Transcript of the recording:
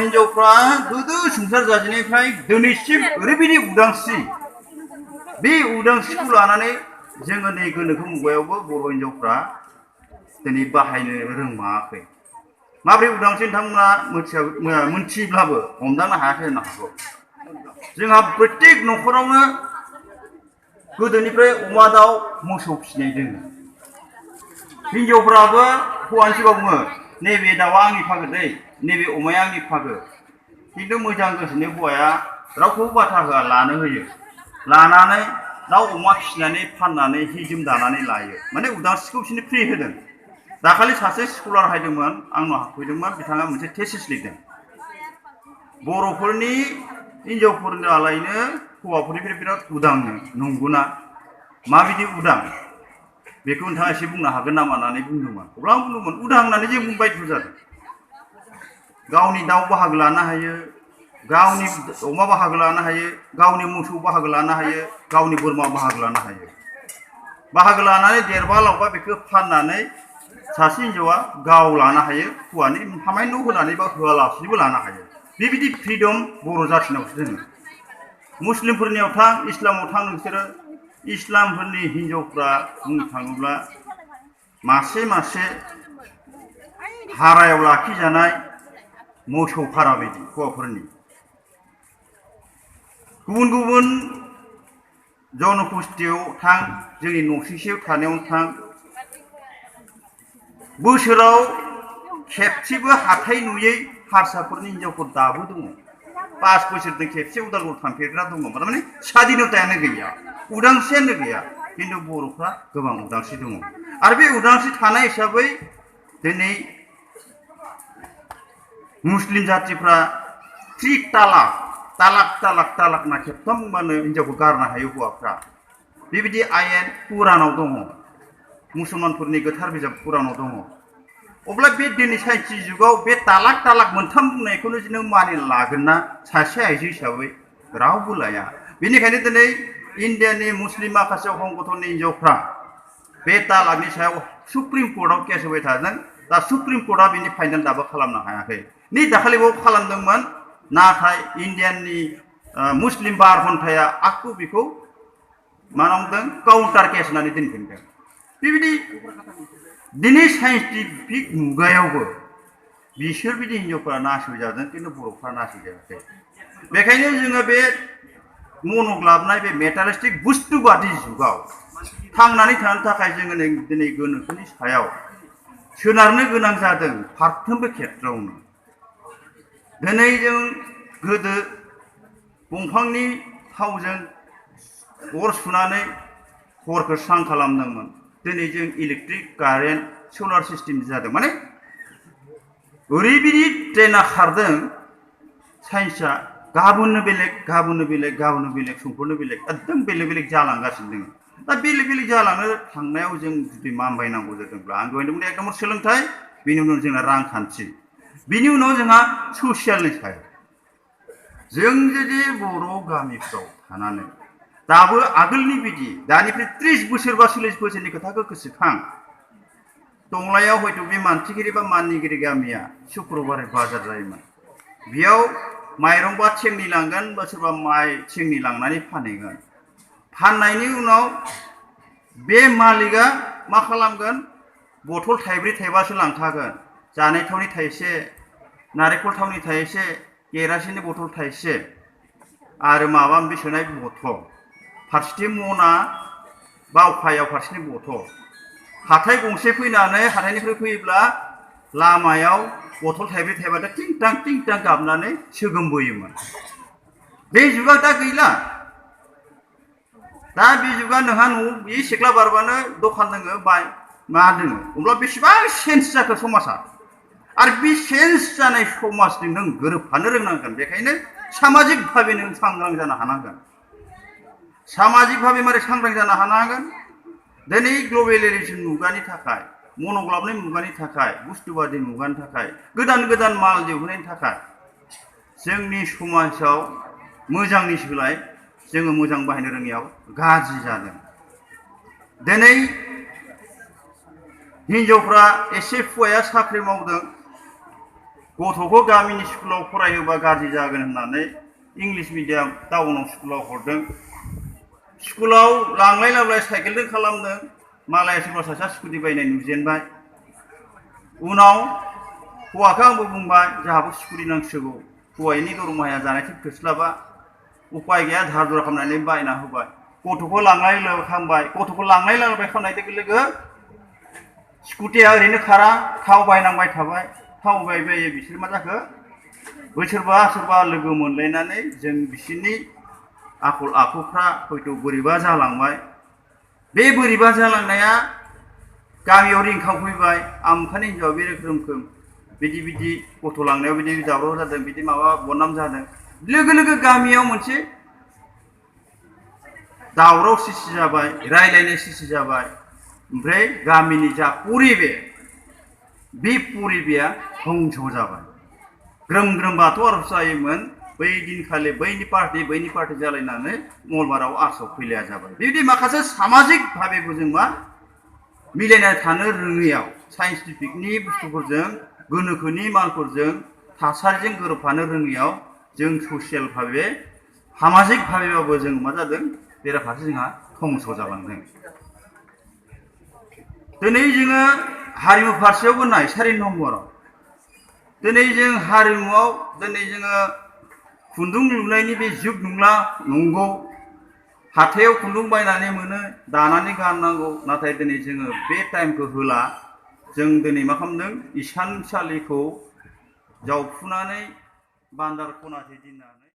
हिन्जावफ्रा गोदो संसार जाजेननायनिफ्राय दिनैसिम ओरैबायदि उदांस्रि बे उदांस्रिखौ लानानै जोङो नै गोनोखो मुगायावबो बर' हिन्जावफ्रा दिनै बाहायनो रोंबाङाखै माबोरै उदांस्रि नोंथांमोना मोनथिब्लाबो हमदांनो हायाखै होननो हागौ जोंहा प्रत्येक न'खरावनो गोदोनिफ्राय अमा दाउ मोसौ फिसिनाय दोङो हिन्जावफ्राबो हौवानि सिगाङाव बुङो नैबे दाउआ आंनि फागो दै नैबे अमाया आंनि फागो खिन्थु मोजां गोसोनि हौवाया रावखौबो बाथा होआ लानो होयो लानानै दाउ अमा फिसिनानै फाननानै हि जोम दानानै लायो माने उदांस्रिखौ बिसोरनो फ्रि होदों दाखालि सासे स्कलार हायदोंमोन आंनाव हाबफैदोंमोन बिथाङा मोनसे थेसिस लिरदों बर'फोरनि हिन्जावफोरनालायनो हौवाफोरनिफ्राय बिराद उदां नंगौना माबायदि उदां बेखौ नोंथाङा एसे बुंनो हागोन नामा होननानै बुंदोंमोन अब्ला आं बुंदोंमोन उदां होननानै जों बुंबाय जादों गावनि दाउ बाहागो लानो हायो गावनि अमा बाहागो लानो हायो गावनि मोसौ बाहागो लानो हायो गावनि बोरमा बाहागो लानो हायो बाहागो लानानै देरबा लावबा बेखौ फाननानै सासे हिन्जावा गाव लानो हायो हौवानि हामाय न' होनानै बा होआलासिनोबो लानो हायो बेबायदि फ्रिदम बर' जाथिनावसो दोङो मुस्लिमफोरनियाव थां इस्लामाव थां नोंसोरो इस्लामफोरनि हिन्जावफ्रा बुंनो थाङोब्ला मासे मासे हारायाव लाखिजानाय मोसौ फारा बायदि हौवाफोरनि गुबुन गुबुन जन'गोष्ठीयाव थां जोंनि न'सेसेयाव थानायावनो थां बोसोराव खेबसेबो हाथाय नुयै हारसाफोरनि हिन्जावफोर दाबो दङ 5 बोसोरजों खेबसे उदालगुरियाव थांफेरग्रा दङ माने स्वाधीनतायानो गैया उदांस्रियानो गैया खिन्थु बर'फ्रा गोबां उदांस्रि दङ आरो बे उदांस्रि थानाय हिसाबै दिनै मुस्लिम जातिफ्रा 3 तालाक ना खेबथाम बुंबानो हिन्जावखौ गारनो हायो हौवाफ्रा बेबायदि आयेन कुरानाव दङ मुसलमानफोरनि गोथार बिजाब कुरानाव दङ अब्ला बे दिनै साइन्सनि जुगाव बे तालाक मोनथाम बुंनायखौनो जों मानिना लागोन ना सासे आइजो हिसाबै रावबो लाया बेनिखायनो दिनै इन्डियानि मुस्लिम माखासे संगठननि हिन्जावफ्रा बे तालाकनि सायाव सुप्रिम कर्टआव केस होबाय थादों दा सुप्रिम कर्टआ बिनि फाइनाल दाबो खालामनो हायाखै नै दाखालिबाव खालामदोंमोन नाथाय इन्डियाननि मुस्लिम बारघन्टाया आखु बेखौ मा होनदों काउन्टार केस होननानै दोनफिनदों बेबायदि दिनै साइन्टिफिक मुगायावबो बिसोर बिदि हिन्जावफ्रा नासयजादों खिन्थु बर'फ्रा नासयजायाखै बेखायनो जोङो बे मन'ग्लाबनाय बे मेटालिस्टिक बुस्थुबादि जुगाव थांनानै थानो थाखाय जोङो दिनै गोनोखोनि सायाव सोनारनो गोनां जादों फारफ्रोमबो खेत्रआवनो दिनै जों गोदो दंफांनि थावजों अर सुनानै हरखौ स्रां खालामदोंमोन दिनै जों इलेक्ट्रिक कारेन्ट सलार सिस्टेम जादों माने ओरैबायदि ट्रेना खारदों साइन्सआ गाबोननो बेलेग समफोरनो बेलेग एकदम बेलेग जालांगासिनो दङ दा बेलेग जालांनो थांनायाव जों जुदि मानबायनांगौ जादोंब्ला आं दहाय बुंदों एकदम सोलोंथाइ बेनि उनाव जोंना रांखान्थि बिनि उनाव जोंहा ससियेलनि सायाव जों जुदि बर' गामिफ्राव थानानै दाबो आगोलनि बिदि दानिफ्राय 30 बोसोर बा 40 बोसोरनि खोथाखौ गोसोखां टंलायाव हयथ' बे मानसिगिरि बा माननिगिरि गामिया शुक्रबारै बाजार जायोमोन बेयाव माइरं बा थिंनि लांगोन बा सोरबा माइ थिंनि लांनानै फानहैगोन फाननायनि उनाव बे मालिकआ मा खालामगोन बथल थाइब्रै थाइबासो लांखागोन जानाय थावनि थाइसे नारेंखल थावनि थाइसे केरासिननि बथल थाइसे आरो माबा माबि सोनाय बथल फारसेथिं मना बावखायाव फारसेथिं बथल हाथाय गंसे फैनानै हाथायनिफ्राय फैयोब्ला लामायाव बथल थाइब्रै थाइबाथाय टिं टां गाबनानै सोगोमबोयोमोन बे जुगा दा गैला दा बे जुगा नोंहा न'आव बे सिख्ला बारबानो दखान दोङो बाय मा दोङो अब्ला बेसेबां चेन्ज जाखो समाजा आरो बे चेन्ज जानाय समाजजों नों गोरोबफानो रोंनांगोन बेखायनो सामाजिक भाबै नों सांग्रां जानो हानांगोन सामाजिक भाबै मारै सांग्रां जानो हानांगोन दिनै ग्लबेलाइजेसन मुगानि थाखाय मन'ग्लाबनाय मुगानि थाखाय बुस्थुबादि मुगानि थाखाय गोदान माल दिहुननायनि थाखाय जोंनि समाजाव मोजांनि सोलाय जोङो मोजां बाहायनो रोङियाव गाज्रि जादों दिनै हिन्जावफ्रा एसे हौवाया साख्रि मावदों गथ'खौ गामिनि स्कुलाव फरायहोबा गाज्रि जागोन होननानै इंलिश मिडियाम टाउनाव स्कुलाव हरदों। स्कुलाव लांलाय लाबोलाय साइकेलजों खालामदों। मालाया सोरबा सासेया स्कुटि बायनाय नुजेनबाय। उनाव हौवाखौ आंबो बुंबाय जोंहाबो स्कुटि नांसिगौ, हौवानि दरमाहाया जानायथिं थोस्लाबा, उपाय गैया धार धुर खालामनानै बायना होबाय। गथ'खौ लांलाय लाबोलाय खालामबाय। गथ'खौ लांलाय लाबोलाय खालामनाय लोगो लोगो स्कुटिया ओरैनो खारा, थाव बायनांबाय थाबाय। थाव बायै बिसोर मा जाखो, सोरबा सोरबा लोगो मोनलायनानै जों बिसोरनि आखल आखुफ्रा हयथ' बोरैबा जालांबाय। बे बोरैबा जालांनाया गामियाव रिंखाव फैबाय, आमखानि हिनजावा बे रोखोम बिदि गथ' लांनायाव बिदि दावराव जादों, बिदि माबा बदनाम जादों। लोगो लोगो गामियाव मोनसे दावराव सृष्टि जाबाय, रायलायनाय सृष्टि जाबाय। ओमफ्राय गामिनि जा परिबेस, बे परिबेसआ धंस जाबाय। ग्रोम ग्रोम बाथौ आर'ज जायोमोन, बै दिनखालि बैनि पार्टि जालायनानै मंगलबाराव आरजआव फैलाया जाबाय। बेबायदि माखासे सामाजिक भाबेबो जों मा मिलायना थानो रोङैयाव, साइन्टिफिकनि बुस्थुफोरजों, गोनोखोनि मालफोरजों, थासारिजों गोरोबफानो रोङैयाव जों ससियेल भाबे, सामाजिक भाबेबाबो जों मा जादों, बेराफारसे जोंहा धंस जालांदों। दिनै जोङो हारिमु फारसेयावबो नाय, 4 नम्बराव दिनै जों हारिमुआव दिनै जोङो खुन्दुं लुनायनि बे जुग नंला, नंगौ। हाथायाव खुन्दुं बायनानै मोनो, दानानै गाननांगौ। नाथाय दिनै जोङो बे टाइमखौ होला। जों दिनै मा खालामदों, इसानसालिखौ जावफुनानै बान्दार खनासे दोननानै